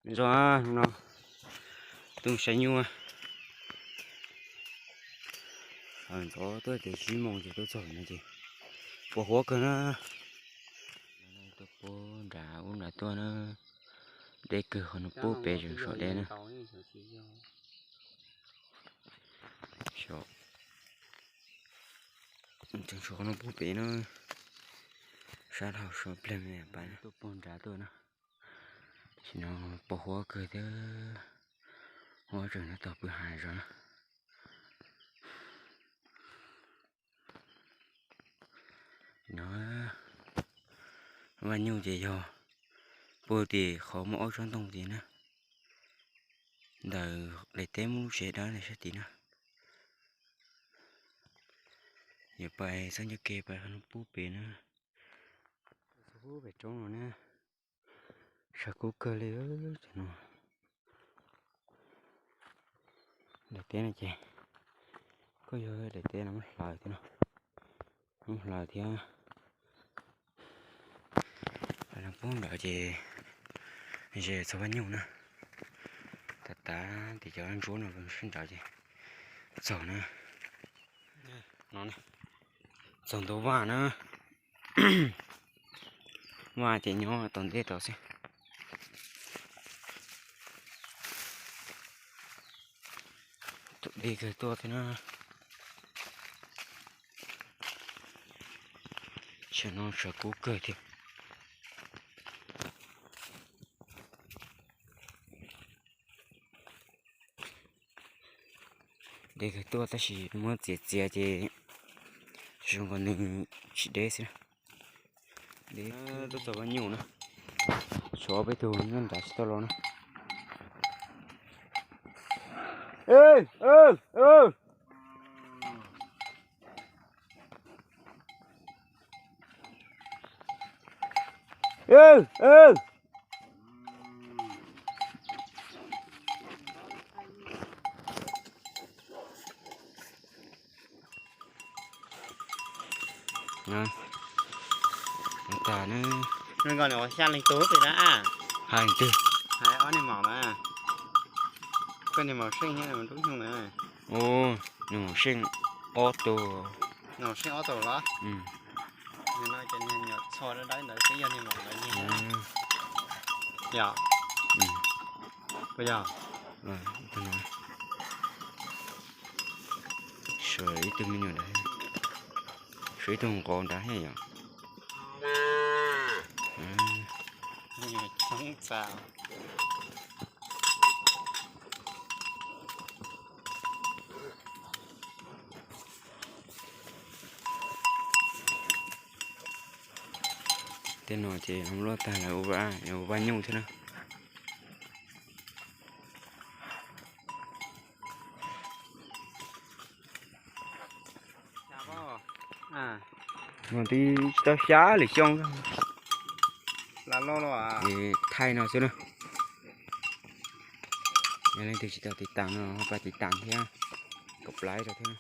Zoo no, tuaj saib nyuj. Ntxov tuaj tias tsib moos ces tuaj txog no ces pos huab kawg na. Tuaj pub nrad ub nrad tuaj na, deb kawg qhov no pub pem tseem sov deb na. Tseem sov qhov no pub pem na, sab dhau sov pliag me pa tuaj pub nrad tuaj na. Sim no pos huab kawg thiab, huab tseem nyob tog pw hais zog na. No, vaj nyuj ces yog pw tim qhov muaj ob tsob ntoo tid na, ntawm daim teb muaj lub tsev dawb sab tid na. Yuav pais txog ncauj ke pais qhov no pub pem na, pub pem roob no na. Sawv kub kawg li no. Daim teb no ces kuj yog daim teb no muab hlaws thiab no, muab hlaws thiab. Pub nrad ces ze txog vaj nyuj na. Tav tav tim cov ntsuab no sib nrad ces txog na. Txog ntua vaj na. Vaj ces nyob tom ntej tod xwb. Tus deb kawg tuaj thiab na. Tsam no sawv kub kawg thiab. Deb kawg tuaj tab sis muab txiav txiav ces zoo nkaus nws tsis deb xwb. Tuaj txog vaj nyuj na, tshuav peb tug nyob nrad tsis tau los na. Tag na. Zoo nkaus nws ua xya leeg tug pem na. Hais leej twg? Hais ob niag maum na. Koj niag maum Seej thiab niag maum Nruab Nyuj na. Ua, niag maum Seej ob tug. Niag maum Seej ob tug los? Niag txho dawb dawb ntawd twb yog niag maum ntawd. Yog. Puas yog? Suav ib tug me nyuam ntawd, suav ib tug nqos nrad thiab yom. Tej no ces luaj tag lawm, ua vaj nyuj thiab na. Mus tib tsis tau xya lwm xyoo, thaij no xwb na. Yog leej twg tsis tau tiv tas no ho pab tiv tas thiab, kom plab rau thiab na.